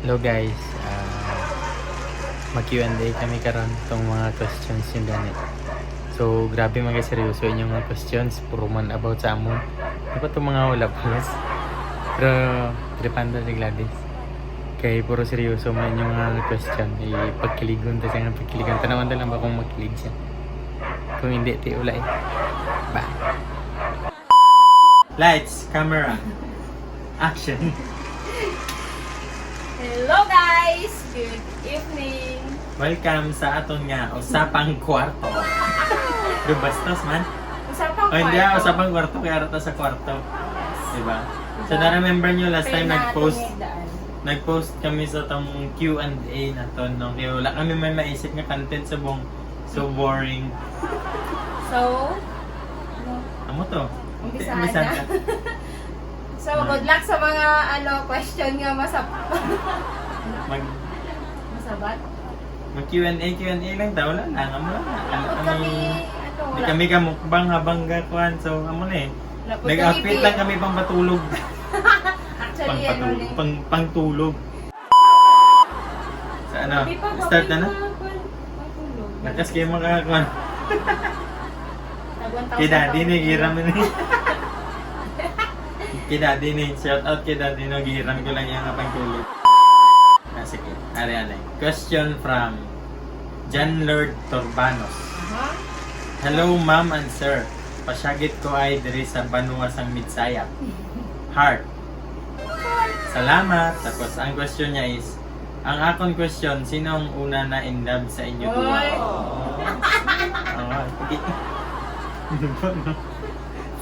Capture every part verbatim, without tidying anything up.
Hello guys, ah, mag-Q and A kami karon tong mga questions yung gani. So, grabe mga seryoso inyong mga questions, puro man about sa amon. Ano ba itong mga wala pulos? Pero, tripanda si Gladys. Kay puro seryoso man inyong mga question, ipagkiligon ta siya nga pagkiligon. Tanawan ta lang ba kung magkilig siya. Kung hindi, ti ulay. Bye. Lights, camera, action. Hello guys! Good evening! Welcome sa aton nga usapang kwarto. Gabastos man. Usapang Ay, hindi ah, kwarto. Usapang kwarto, kaya rata sa kwarto. Diba? So, na-remember nyo last time nag-post, nag-post kami sa tong Q and A naton, no? Kaya wala kami may maisip nga content subong. So boring. So, Amo to. Umpisahan Umpisahan na. ka. So, good luck sa mga ano question nga masab Mag, masabat. mag Q and A, Q and A lang daw. Wala lang. Amo lang. Ano, Dapat ano, kami, ano, di wala. kami ka mukbang habang gakuan. So, amo na eh. Dapat Nag-outfit kami- lang kami pang patulog. Actually, ano Pangpatulog. ni? Pang, pangtulog. Sa ano? Di pa ba Start na na? pang- pang-, pangtulog? Lakas kayo makakuan. Nag one thousand Kay daddy pa- ni, giram ni. Kay daddy ni. Shout out kay daddy no, giram ko lang yung pangtulog. Ah, sige. Are, are. Question from John Lord Torbanos. Aha. Hello, ma'am and sir. Pasyagit ko ay diri sa banwa sang Midsayap. Heart. Salamat. Tapos ang question niya is, ang akon question, sino ang una na in love sa inyo duha? Oy. Oo, sige. Ano ba, no?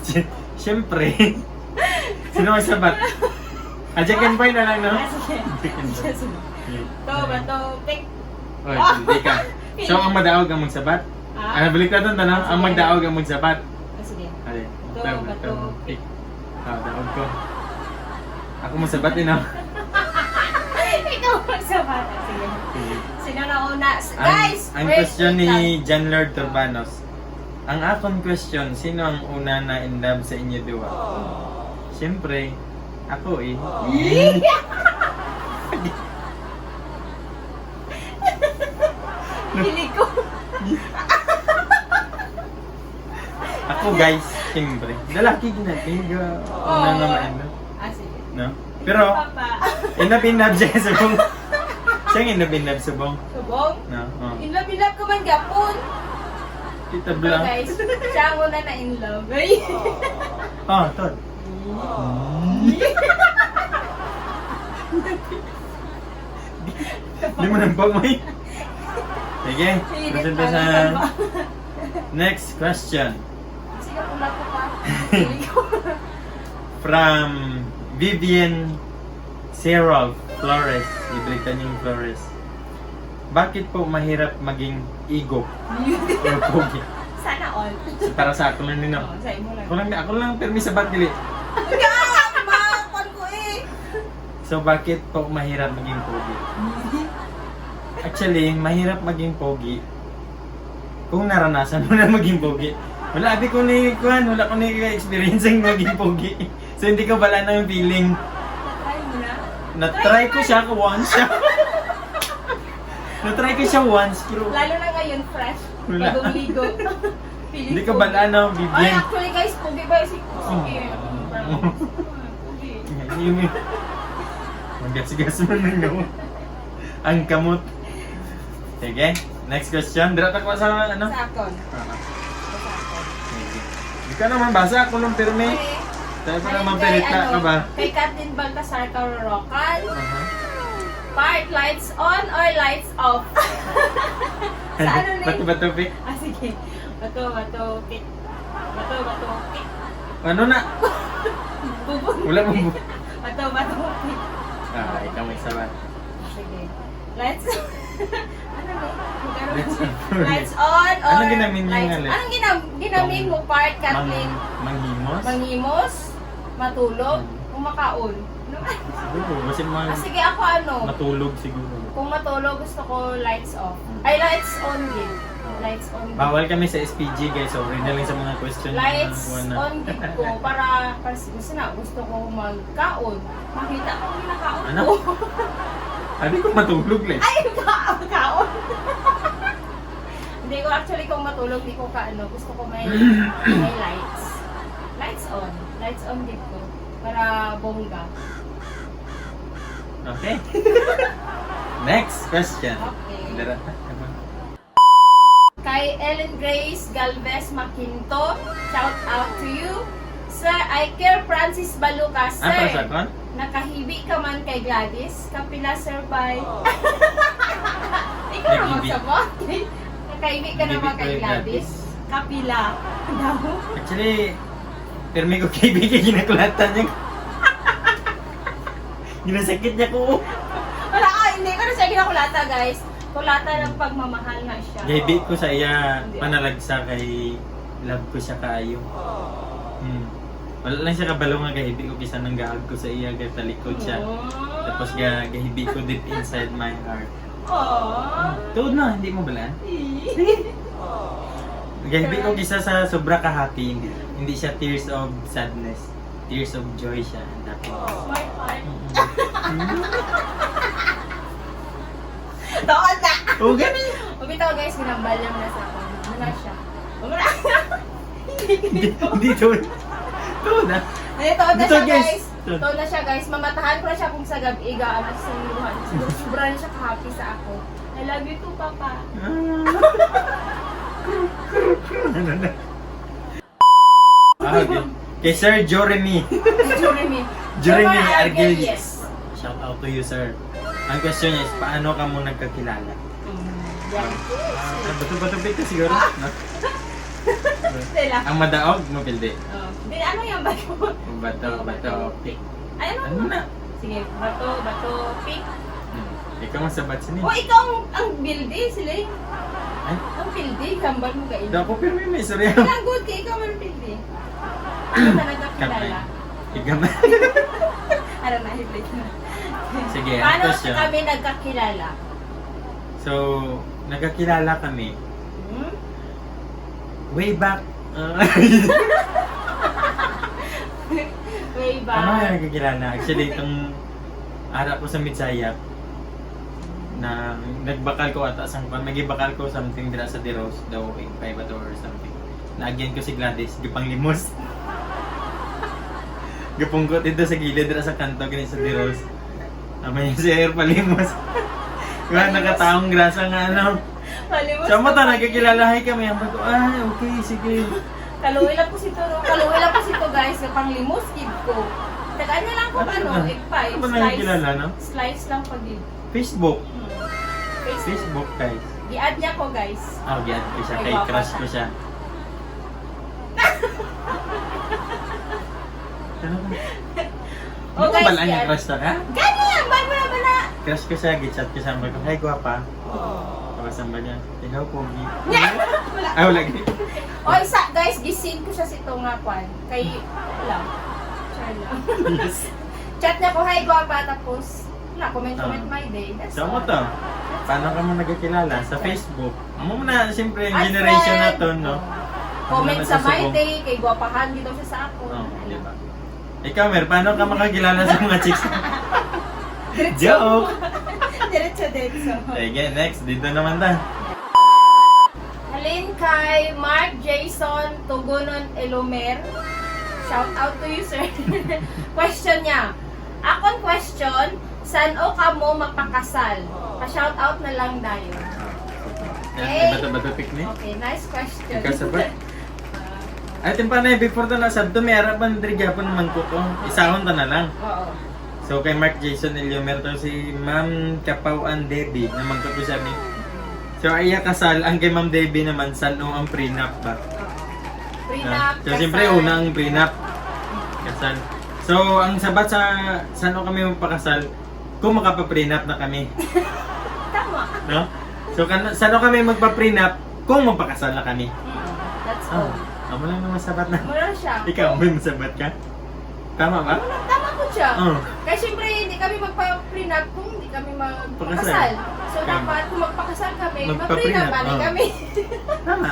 Si- Siyempre. Sino ang sabat? Ah, Jack and Boy na lang, no? Ah, sige. Sige, sige. Ito, bato, pick. Oy, hindi ka. So, ang madaog ang magsabat? Ah? Ano, balik natin tanong, ang Sige. Magdaog ang magsabat. Ah, sige. Ay, Ito, ito, bato, ito. pick. Ah, daog ko. Ako magsabat, eh, no? Ikaw magsabat. Ah, sige. Sige. Sino na una? S- Ang, Guys, ang wait, question wait lang. Ni John Lord Turbanos, ang akon question, sino ang una na in love sa inyo duha? Siyempre, ako eh. Hilig ko. Ako guys, siyempre. Lalaki ginating. Una nga maano. Ah, sige. No? Pero, Papa. In love, in love siya subong. Siya ang in love, in love subong. Subong? No? Oh. In love, in love ka man gapon. Kita Ito, bla. Guys, siya ang una na in love. Ay. Oh, Todd. Di mo nang pag may. Sige, Sige, proceed tama, sa tama. Next question. Sige, pula ko pa. From Vivian Serov Flores. Ibalikan yung Flores. Bakit po mahirap maging igo? Yung pogi. Sana all. So, para sa ako lang din, no? Oh, sa imo lang. Ako lang, ako lang permi sa bat, dili. Kaya, ma, kon ko eh. So, bakit po mahirap maging pogi? Actually, mahirap maging pogi kung naranasan mo na maging pogi. Wala, abi ko ni kuan, wala ko ni experience ng maging pogi. So, hindi ko bala ng feeling. Try mo na. Na-try ko siya once. Na-try ko siya once, pero Lalo na ngayon, fresh. Wala. Ligong-ligo. Hindi ka bala na, Ay, Vivian. Actually, guys, pogi ba si Sige. Oh. Pogi. Yun eh. Magasgas man lang, no? Ang kamot. Sige. Next question. Dira ta ko sa ano? Sa akon. Ah, Sa akon. sige. Ikaw naman, basa ako nung pirmi. Okay. Tayo pa Ayun, naman kay, pirita ano, ka ba? Kay Captain Baltasar Carorocan. Aha. Part, lights on or lights off? Sa ano ni? Bato-bato, Vic. Ah, sige. Bato, bato, pick. Bato, bato, pick. Ano na? Bubon. Wala mong bu- Bato, bato, pick. Ah, ikaw may sabat. Sige. Lights. Ano ni? Magkaroon. Lights on. Lights on or Anong ginamin niya lights nga, like, Anong ginam ginamin mo part, Kathleen? Mang- manghimos? Manghimos, matulog, Hmm. o makaon? Ano? Siguro, kasi mga Ah, sige, ako ano? Matulog siguro. Kung matulog, gusto ko lights off. Hmm. Ay, lights on din. Lights on. Bawal kami sa S P G, guys. Sorry na lang sa mga question. Lights Mga kuwan na. on gid ko para, para gusto na, gusto ko magkaon. Makita ko ang ginakaon Ano? ko. Abi ko matulog, le. Ay, ka-, kaon. Hindi ko, actually, kung matulog, di ko ka, ano, gusto ko may, may lights. Lights on. Lights on, gid ko. Para bongga. Okay. Next question. Okay. Dara. Kay Ellen Grace Galvez Maquinto, shout out to you. Sir, I care Francis Balucas, Ah, para sir. sa kon? Nakahibi ka man kay Gladys? Kapila, sir, bay? Ikaw naman Naghibi. Sa bagay. Nakahibi ka Naghibi naman ko kay kay Gladys? Kapila. Daw. Actually, permi ko kay Bigay ginakulatan niya. Ginasakit niya ko. Wala, ah, hindi ko na siya ginakulata, guys. Kulata ng pagmamahal na siya. Gahibi ko sa iya, Hindi. Panalagsa, kay love ko siya kaayo. Hmm. Wala lang siya kabalo nga gahibi ko, kisa nang gahag ko sa iya, gatalikod siya. Oh. Tapos ga, gahibi ko deep inside my heart. Oh. Tuod na, hindi mo balaan? Gahibi ko kisa sa sobra ka happy, hindi, hindi siya tears of sadness. Tears of joy siya. Ang dako. Smart heart. Mm-mm. Taon na! Oh, gani! Pabitaw, guys, ginambal lang na sa ako. Ano na siya? Wala. Hindi, hindi to. Ito na. Ay, taon na Ito, siya, guys. Guys. Taon na siya, guys. Mamatahan ko na siya kung sa gabi, ga, ano, sa iluhan. Sobra na siya ka-happy sa ako. I love you too, Papa. Ah. Ano na? Ah, okay. Kay Sir Jeremy. Jeremy. Jeremy Sir Argel, Argel. Yes. Shout out to you, sir. Ang question niya is, paano ka mo nagkakilala? Mm, yeah. Ah, bato-bato pito siguro, no? Sila. Ang madaog, mapildi. Oh. Di, ano yung bato? Bato, bato, pick. Ay, ano? Ano na? Sige, bato, bato, pick. Hmm. Ikaw ang sabat sini. O, ikaw ang, ang pildi, sila. Ay? Ang pildi, hambal mo kayo. Dapat pero may istorya. Ilang good ka, ikaw ang pildi. Ano na nagkakilala? Ikaw na. Ano na, hiblit na. Sige, Paano ang question. Kami nagkakilala? So, nagkakilala kami. Hmm? Way back. Uh, Way Ano nga back. Nagkakilala? Actually, itong ara ko sa Midsayap, na nagbakal ko ata sang, may gibakal ko something dira sa Diros, daw, eh, kay Bato or something. Naagyan ko si Gladys, gipanglimos. Gipungkot dito sa gilid, dira sa kanto, gani sa Diros. Amo niya si Air palimos. Diba, nakataong grasa nga ano. Palimos Sa mo ka ta, pa. Nagkakilalahay kami. Ang bago, ay, okay, sige. Kaluoy lang po si Turo. Kaluoy lang po si to, guys. Yung panglimos, kid ko. Tagaan niya lang kung Ano ano, na? egg pie. Ano ba Slice. Nagkakilala, no? Slice lang pag yun. Facebook. Hmm. Facebook. Facebook, guys. Gi-add niya ko, guys. Ah, gi-add ko siya. Ay, Kay gwapa crush siya. ko siya. Ano ba? Oh, Ano guys, ba lang yung gi-add. crush na ka? Gani, ang bal mo na ba na? Crush ko siya, gi-chat ko siya. Ang bago, "Hi, gwapa." Oh. Tapos ang ba niya? "Hello, pogi." Wala. Ah, wala, gi- Oy, sa, guys, gisin ko siya si to nga kwan. Kay, wala. Char lang. Chat niya ko, "Hi, gwapa." Tapos, na, comment, comment, Ah. my day. That's So, mo all. to? Paano ka mo nagkakilala? Sa Facebook. Amo na, siyempre, yung At generation friend. naton, no? Comment Ano sa na sa my subong? Day, kay gwapahan, gito siya sa ako. Oh, Ano? Di ba? Ikaw, Mer, paano ka makakilala sa mga chicks? Diretso. Joke! Diretso, diretso. Sige, next. Dito naman ta. Halin kay Mark Jason Tugunon Elomer. Shout out to you, sir. Question niya. Akon question, san-o kamo magpakasal? Pa-shout out na lang dayon. Yan, Okay. Bato-bato picnic. Okay, nice question. Ikaw, sabat? Ay, timpa na, before to na, sabto, may arapan, diri gyapon naman ko to. Isahon ta na lang. Oo. So, kay Mark Jason Iliomer to, si Ma'am Kapawan Debbie, naman ko to siya ni. So, iya kasal, ang kay Ma'am Debbie naman, san-o ang prenup ba? Oo. Ah, Prenup, so, siyempre, kasal. Una ang prenup. Kasal. So, ang sabat sa, san-o kami magpakasal, kung makapaprenup na kami. Tama. No? So, kan, san-o kami magpaprenup, kung magpakasal na kami. Mm-mm. That's Oh, all. Amo lang naman sabat na. Mura siya. Ikaw, may masabat ka? Tama ba? Tama po siya. Oh. Kaya siyempre, hindi kami magpa-prenup kung hindi kami magpakasal. Pakasal. So, Tama. Dapat kung magpakasal kami, Magpa-prenup, magpa-prenup oh. kami. Tama.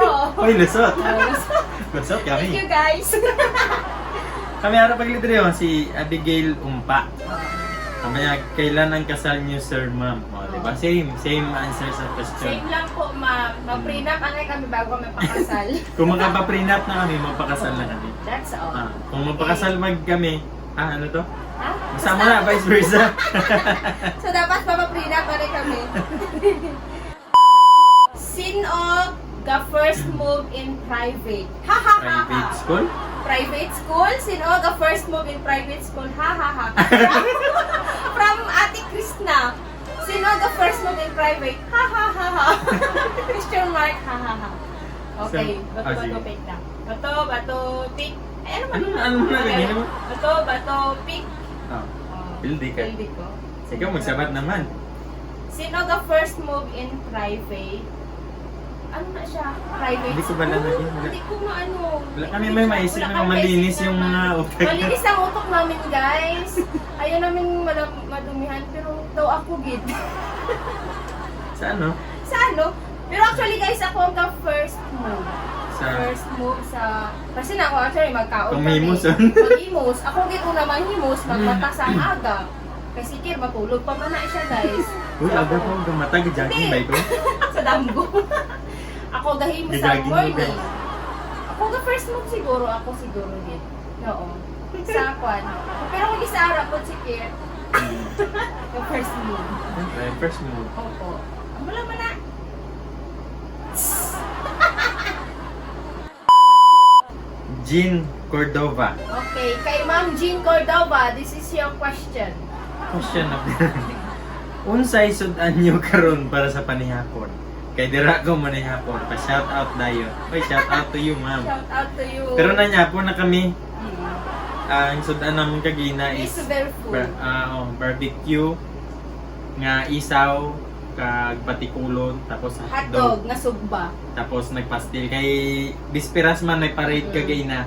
Oo. Uy, lusot. Oh, lusot. Lusot Thank you, kami. Guys. Kami harap paglidriyo, si Abigail Umpa. Mamaya, kailan ang kasal niyo, sir, ma'am? O, di ba? Ah. Same, same answer sa question. Same lang po, ma'am. Maprenup anay kami bago kami pakasal. Kung makapaprenup na kami, magpakasal na kami. That's all. Ah, kung magpakasal mag kami, ah, ano to? Ha? Basta mo na, vice versa. So, dapat mapaprenup anay kami. Sin-o ga first move in private? Ha, ha, ha, ha. Private school? Private school? Sin-o ga first move in private school? Ha, ha, ha. From Ate Krishna. Sin-o ga first move in private? Ha, ha, ha, ha. Question mark. Ha, ha, ha. Okay. So, bato, ah, bato, sige. Pick na. Bato, bato, pick. Ay, ano man? Ano, ano man na Okay. ganyan mo? Bato, bato, pick. Ah, Oh, pildi ka. Pildi ko. Ikaw, magsabat naman. Sin-o ga first move in private? Ano na siya? Private Hindi ko ba school? Nalagyan? Wala. Hindi ko maano. Wala kami Hindi may siya, maisip wala na kami malinis maisip yung na mga utak. Malinis ang utok namin, guys. Ayaw namin mala-, madumihan, pero daw ako gid. Sa ano? Sa ano? Pero actually, guys, ako ang first move. Sa First move sa, kasi na ako actually magkaon Kung kami. Mahimos, ah. Maghimos. Ako gid una manghimos, magmata sa aga. Kasi kir, matulog pa man na siya, guys. Uy, So, aga ako, pa, gamata, gi-jogging Hindi. ba ito? Sa damgo. Ako gahimo sa Gi-jogging mo, morning. guys. Ako ga first move siguro, ako siguro gid. Oo. Sa kwan. Pero kung isa ara po, si Kir. Mm. Ga first move. Siyempre, first move. Opo. Ang wala man na. Jean Cordova. Okay, kay Ma'am Jean Cordova, this is your question. Question na. Unsay sud-an niyo karon para sa panihapon? Kay dira ko manihapon. Pa-shout out dayon. Oy, shout out to you, ma'am. Shout out to you. Pero nanyapon na kami. Mm. Ang sud-an namon kagina It's is very full. bar-, ah, oh, barbecue nga isaw kag batikulon, tapos Hotdog hotdog. nga sugba. Tapos nagpastil kay bisperas man may parade Mm. kagina.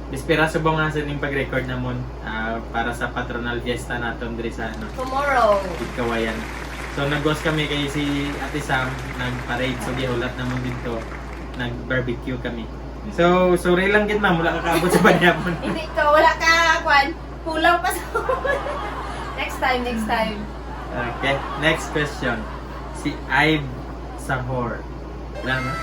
Bisperas subong nga sa ning pag-record namon, ah, para sa patronal fiesta naton diri sa, ano, Tomorrow. Igkawayan. So, nagwas kami kay si Ate Sam nag-parade, so gihulat namon didto, nag-barbecue kami. So, sorry lang gid, ma'am, wala ka kaabot sa panihapon. Hindi ka, wala ka, kwan, kulang pa sa Next time, next time. Okay, next question. Si Ive Sahor. Ilan na?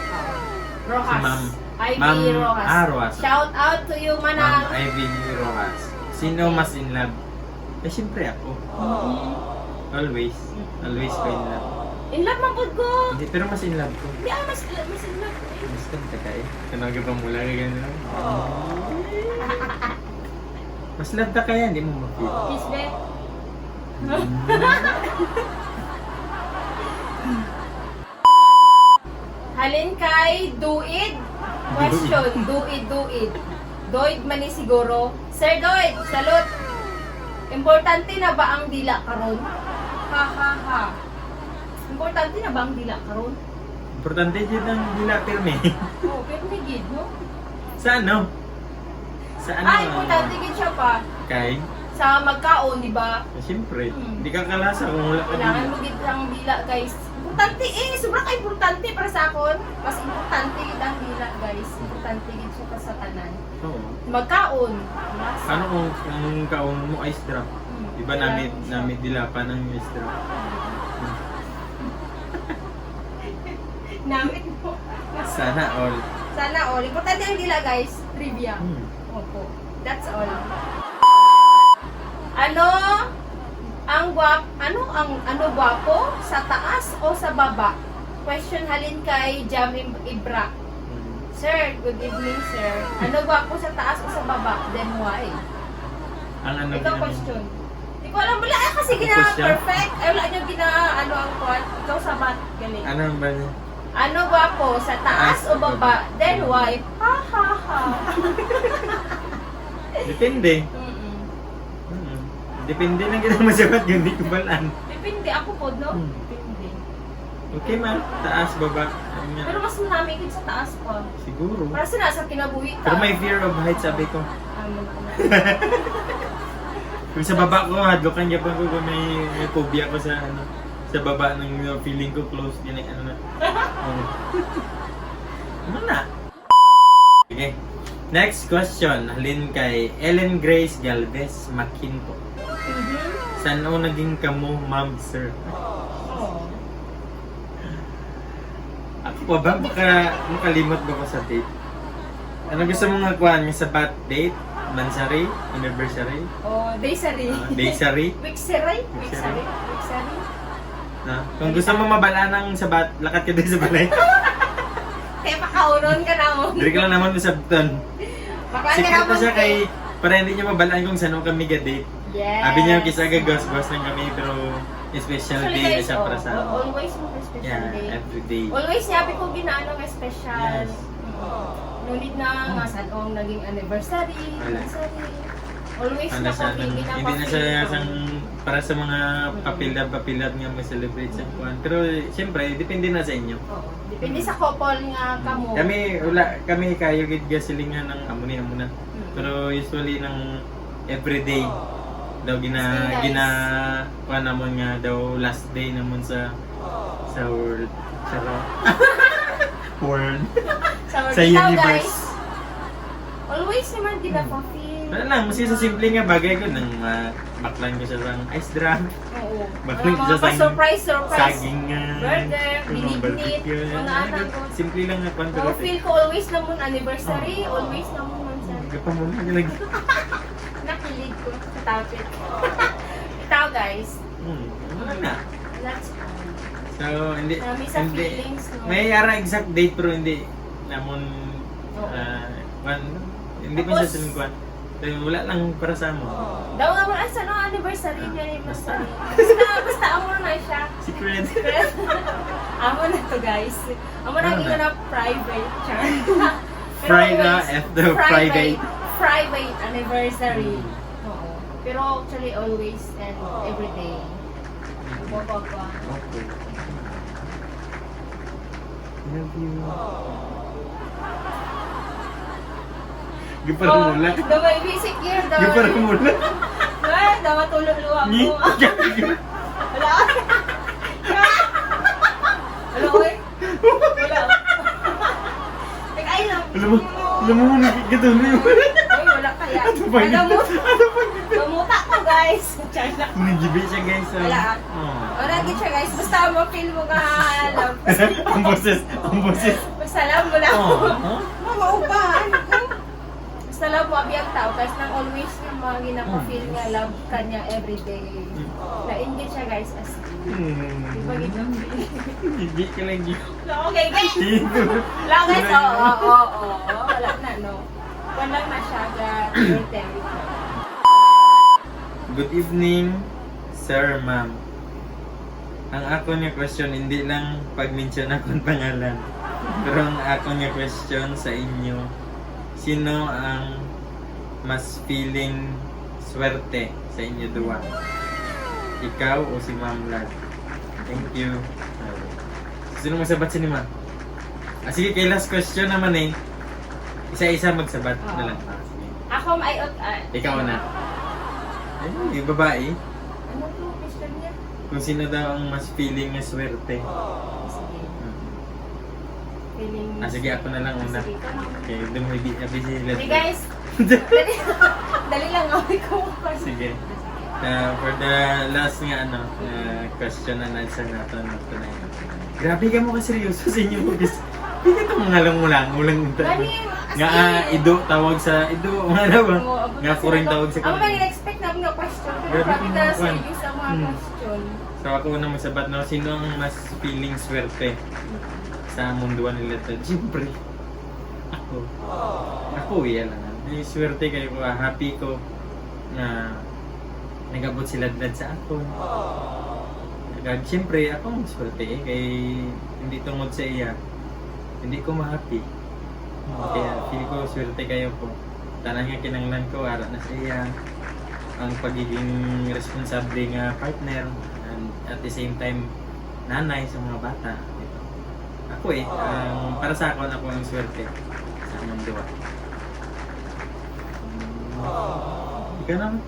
Rojas. Si Ma'am, Ivy Ma'am, Rojas. ah, Rojas. Shout out to you, Ma'am manang. Ivy Rojas. Sino mas in love? Eh, siyempre ako. Aww. Always. Always ko in love. In love man gud ko. Hindi, pero mas in love ko. Hindi, ah, mas, mas in love ko eh. Mas ganda ka eh. Kanang gabang mula ka ganun. Aww. Mas love ka kaya, hindi mo ma-feel. Kiss, be. Mm. Halin kay Duid. Question, Duid, Duid. Doid man ni siguro. Sir Doid, salute. Importante na ba ang dila karon? Ha, ha, ha. Importante na ba ang dila karon? Importante gid ang dila, pirmi. Oh, pirmi gid, no? Sa ano? Sa ano Ah, ang importante gid siya pa. Kay? Sa magkaon, di ba? Eh, siyempre. Hmm. Di ka kalasa kung wala ka Kailangan dila. mo gid ang dila, guys. Importante eh, sobra ka importante para sa akon. Mas importante gid ang dila, guys. Importante gid siya pa sa tanan. Oo. Magkaon. Lasa. Ano kung ang kaon mo ice drop? Hmm. Di ba Kailangan namit, siya. namit dila pa ng ice drop? Hmm. Namit mo. Sana all. Sana all. Importante ang dila, guys. Trivia. Hmm. Opo. That's all. Ano ang guwap-, ano ang, ano gwapo? Sa taas o sa baba? Question halin kay Jam Ib-, Ibra. Hmm. Sir, good evening, sir. Ano gwapo sa taas o sa baba? Then why? Ang ano Ikaw, din ang question. Di ko alam, wala ka kasi Ang gina question? perfect. Ay, wala niyo gina, ano, ang kwan. Ikaw sabat, galing. Ano ba niya? Ano gwapo, sa taas Taas o o baba? baba? Then why? Ha, ha, ha. Depende. Mm-mm. Mm. Depende lang kita masabat yun, di ko balaan. Depende, ako po, no? Hmm. Depende. Okay, ma'am. Taas, baba. Ayun nga. Pero mas manami gid sa taas pa. Siguro. Para sila sa kinabuhi ta. Pero may fear of height, sabi ko. Ano ko na. Kung sa baba ko, hadlokan gyapon ko kung may, may phobia ko sa, ano, sa baba ng, uh, feeling ko close din, ano na. Oh. Ano na? Sige. Next question, halin kay Ellen Grace Galvez Maquinto. Mhm. San-o naging kamo, ma'am, sir? Oo. Ako pa ba? Maka-, makalimot ba ko sa date? Ano gusto mo nga kuan? Nga sabat, date? Mansary? Anniversary? Oh, day sari. Ah, day sari? Week sari? Week Week sari? Week sari? Na? Kung gusto mo mabalaan ang sabat, lakat ka din sa balay. Kaya pakauron ka na mo. Diri ka lang naman masabtan. Baka Secret naman pa siya eh. Kay para hindi niya mabalaan kung saan kami ga-date. Yes. Abi niya, kisa gagwas-gwas lang kami, pero special Actually, day guys, siya oh, para sa oh, always mo special Yeah, day. Every day. Always niya, ako ginaano nga special. Yes. No need na nga sa atong naging anniversary, Wala. anniversary. Always Ano na sa kami, atin, hindi na siya sang para sa mga papilab-papilab nga mag-celebrate sa kuan. Pero siyempre, depende na sa inyo. Oo. Depende sa couple nga kamo. Kami, wala, kami kayo gid gasilingan ng amo ni amo na. Mm. Pero usually ng everyday daw gina Yes, guys. gina kuan namon nga daw last day namon sa sa world. Charot. World. Sa, Sa ikaw, universe. Guys, always naman gina-feel. Wala lang, maski sa simple nga bagay ko nang uh, baklan ko siya sang ice drop. Oo. Baklan Mga siya sang surprise, surprise. Saging nga. Burger, Yung mga binibit, barbecue, mga yan. anak ko. Simple lang nga kwan, Oh, pero feel ko always na mo anniversary, always na mo man sa. Gapamula ka lagi. Nakilig ko sa topic. Ikaw, guys. Hmm, ano na? That's all. So, hindi, Kami sa hindi, feelings, no? May ara exact date pero hindi namon, Oo. ah, kwan, hindi pa Tapos, sa sining kwan. So, wala lang para sa amo. Daw nga mo, asa no anniversary niya ni Basta. Basta, basta amo na siya. Secret. Amo na to, guys. Amo na Ano yung na? Na private. Char. Pero Private, always, eh, the private. Private anniversary. Hmm. Oo. Pero actually always and every day. Nagpapapa. Okay. Love you. Gipara mo lang. The baby secure daw. Gipara mo lang. Ay, daw matulog luha Ni? ko. Wala. Wala, oy. Wala. Nag-ay lang. Alam mo, alam mo, nagkikita na yun. Ay, wala kaya. Ano ba yun? Alam mo, Ano ba yun? Gamuta ko, guys. China. Naggibi siya, guys. Oh. Wala. Oh. Wala gid siya, guys. Basta mo feel mo nga love. Ang boses, ang boses. Basta love mo lang. Oh, huh? Mamauban. Basta love mo abi ang tao, guys, nang always nga mga ginapa-feel nga love ka niya everyday. Lain gid siya, guys, as in. Hmm. Di ba gid ang feeling? Hindi ka lagi. Okay, guys. Wala, guys. Oo, oo, oo. Wala na, no? Wala na siya, ga-, your territory. Good evening, sir, ma'am. Ang akon nga question, hindi lang pag-mention akong pangalan. Pero ang akon nga question sa inyo, sino ang mas feeling swerte sa inyo duwa? Ikaw o si Ma'am Lad? Thank you. Sino magsabat sini, ma'am? Ah, sige, kay last question naman eh. Isa-isa magsabat Oo. na lang. Ah, sige. Ako may ut-, ah, Ikaw na. Ay, yung babae. Ano to? Question niya? Kung sino daw ang mas feeling nga swerte. Sige. Feeling Ah, sige, ako na lang una. Sige, ikaw na. Okay, dumuhibi, abi si Lad. Hey, guys! Dali, dali lang, away ko. Sige. Uh, for the last nga ano, uh, question and answer nato, no, tonight. Grabe ka mo kaseryoso sa inyo, guys. Hindi ka itong mga langulang-ulang unta. Mali, as Nga, in. Ah, ido, tawag sa ido, mga ano ba? Oo, abot Nga, na kuring sila. Tawag sa Ang mga expect namin nga question, pero Grabe grabe kung ka kuwan. Serious ang mga Hmm. question. So, ako na magsabat na, sino ang mas feeling swerte sa mundo nila to? Siyempre, ako. Ako, iya lang. May swerte kayo ko, ah, happy ko na nag-abot si Ladlad sa ako. Kag, siyempre, ako ang swerte eh, kay hindi tungod sa iya, hindi ko ma-happy. Kaya feel ko swerte kayo ko. Tanan nga kinanglan ko, ara na sa iya. Ang pagiging responsable nga partner, and at the same time, nanay sa mga bata. Ako eh, ang, para sa ako, ako ang swerte sa among duwa. Ikaw naman.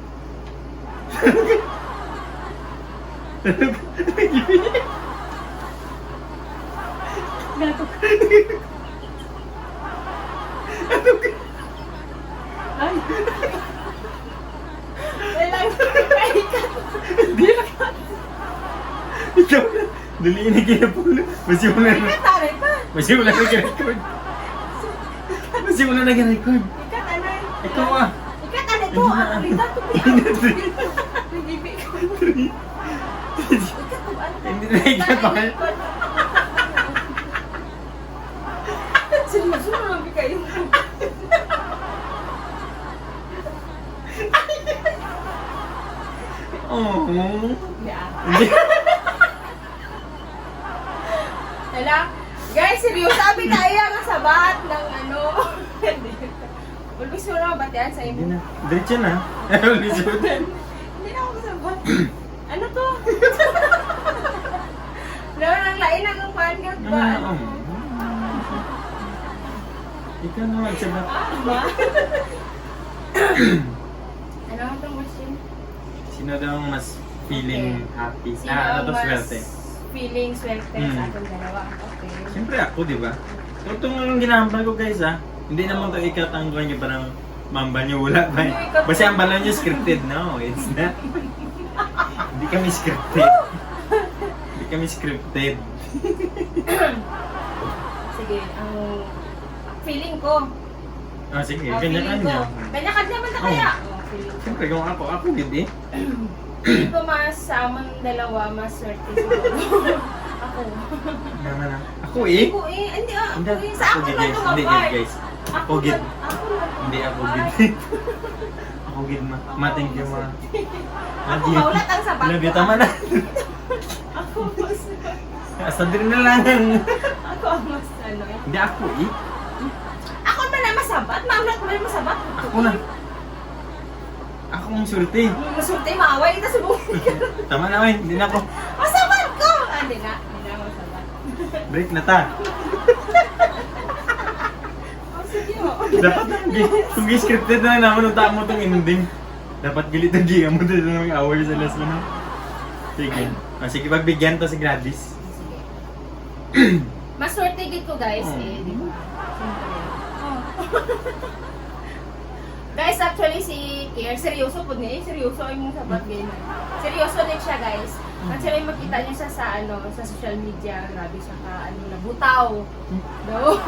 Ay. Wala. Dili na ginapulo. Basi wala na. Ikaw, taray pa. Basi wala na gina-record. Basi wala na gina-record. Ikaw, anay. Ikaw, ah. Ikaw, anay ko. Hindi na. Ako, lita ko. Hindi na. Nag-ibig ko. Three. Ikaw, ano? Hindi na, ikaw, taray. Seryoso na lang kayo. Oh. Yeah. Hindi. Hala? Guys, seryoso. Abi tayo ang sabat ng ano. Always mo naman batian sa imo. Hindi na. Diretso na. Always mo din. Hindi na ako sabat. Ano to? Lain ang lain ang kuan nga ba? Ano? Ikaw na magsabat. Ah, ba? Ano ang tong question? Sino daw ang mas feeling happy? Sino ang mas swerte? Feeling swerte sa atong dalawa? Okay. Siyempre ako, di ba? Ito nga ang ginahampan ko, guys, ha? Hindi naman to ikat ang kuwan niya, parang mambal niyo, wala ba? Basta ang bala niyo scripted. No, it's not. Hindi kami scripted. Hindi kami scripted. Sige, ang feeling ko. Ah, sige, kanya-kanya. Kanya-kanya man na kaya. Oh, feeling ko. Siyempre, kung ako, ako gid eh. Feeling ko mas sa amon dalawa, mas swerte siguro. Ako. Naman na. Ako eh. Ako eh. Hindi, ah, ako eh. Sa ako lang gid, guys. Ako gid. Hindi, ako gid. Ako gid, ma. Ma, thank you, ma. Love you. Ako, maulat ang sabat ko. Love you, tama na. Ako, mas Asa din na lang. Ako ang mas ano eh. Hindi, ako eh. Ako man ang masabat. Maulat man ang masabat. Ako na. Ako ang swerte. Masulti, maaway kita sa buhay. Tama na, oy. Hindi na ako. Masabat ko! Ah, hindi na. Hindi na ako masabat. Break na ta. Oh, sige, oh. Dapat na, gi-, kung gi-scripted na naman, unta mo tong ending. Dapat gali ta, gi-, amo din na mag-away sa last, ano? Sige. Ah, sige, pagbigyan ta si Gladys. Sige. Maswerte gid ko, guys, eh, di ba? Siyempre. Oh. Guys, actually, si Kier, seryoso po niya. Eh, seryoso ang imong sabat, gay na. Seryoso din siya, guys. Actually, makita niyo siya sa, ano, sa social media. Grabe siya ka, ano, nabutaw. No?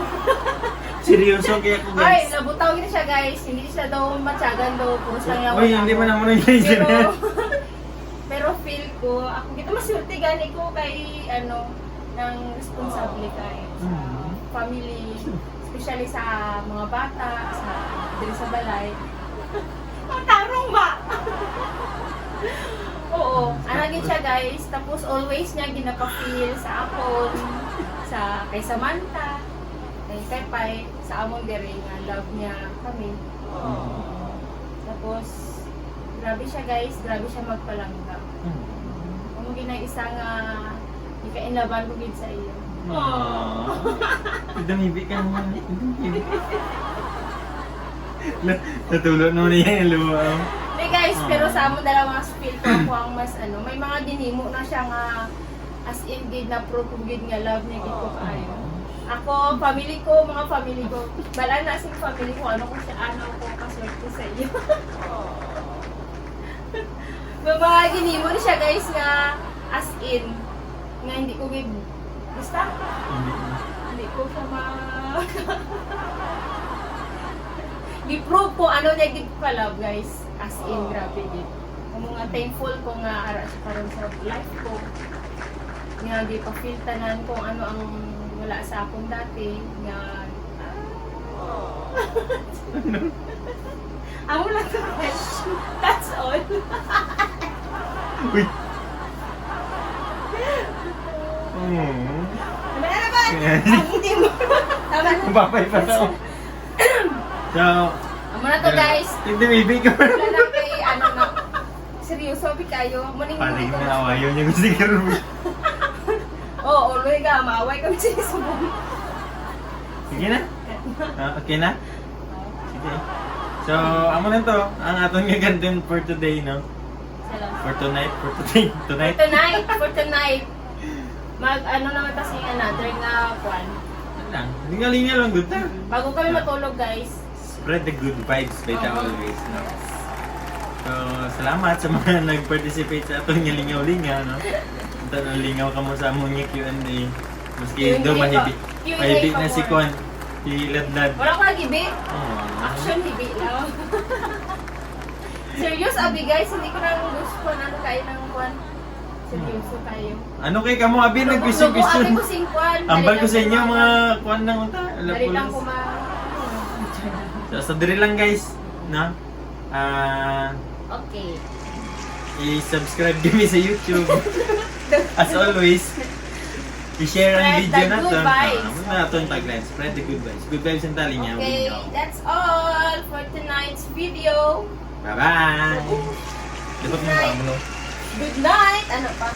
Seryoso kaya ako, guys. Ay, nabutaw gid siya, guys. Hindi siya daw matyagan daw. Puros lang yung Uy, hindi man naman ang Pero, pero feel ko, ako gid, maswerte gani ko kay, ano, nang responsable ka eh, sa family, especially sa mga bata, sa, diri sa balay. Ang tarong ba? Oo, ana gid siya, guys. Tapos always niya ginapa-feel sa akon, sa kay Samantha, kay Pepay, sa amon diri nga love niya kami. Tapos, grabe siya, guys. Grabe siya magpalangga. Amo gid ang isa nga gikainlaban ko gid sa iya. Aww. Dumibi ka naman. Dumibi. Na-, natulo naman niya yung luha. Hindi, guys, pero sa amon dalawa, mas feel ko ako ang mas ano, may mga ginhimo na siya nga as in gid na proof gid nga love niya gid ko kaayo. Ako, family ko, mga family ko. Bala na sing family ko, ano ko siya, ano ko kaswerte sa iyo. May mga ginhimo ni siya, guys, nga as in, nga hindi ko gid, basta, hindi ko siya ma-, gi-prove ko ano niya gid ka love, guys. As in, grabe gid. Amo nga thankful ko nga ara siya karon sa life ko. Nga gipafeel tanan kung ano ang wala sa akong dati, nga, ah. Amo lang to, guys. That's all. Uy. Mm. Tama na naman. Ang hindi mo. Tama na. Babay pa to. So, amo na to, guys. Hindi, baby ka. Wala na kay, ano na. Seryoso, abi kayo. Muning Paring na awayon niya gusto karon. Oh, always ka, maaway kami sa isubong. Sige na? Ah, okay na? Sige. So, amo na to, ang aton nga content for today, no? Salamat. For tonight, for today, tonight. For tonight, for tonight. Mag, ano naman kasi another nga kwan. Ano lang, lingaw-lingaw lang gud ta. Bago kami matulog, guys. Spread the good vibes, beta always, no? So, salamat sa mga nag-participate sa aton nga lingaw-lingaw, no? Tan-, ang lingaw ka mo sa among nga Q and A. Maski Q and A do pa. mahibi. Q and A Mahibi pa na si mo. Kwan. Si Ladlad. Wala ko gibi. Oh. Action, hibi lang. Serious, abi guys, hindi ko na gusto na ano kayo ng kwan. Seryoso kayo. Ano kay kamo abi Lugo, nag-question lugo, abi question? ko sing kwan. Ambal ko Dali sa inyo lang mga kwan nang unta. Dali lang Lapulas. kuma. So, sa diri lang guys, no? Ah, Okay. i-subscribe kami sa YouTube. As always, i-share ang Spread video the na good to. Vibes. Ah, muna atong tagline. Spread the good vibes. Good vibes ang talinga. Okay, that's all for tonight's video. Bye-bye. Dapat Good yung night. pamuno. Good night. Ano pa?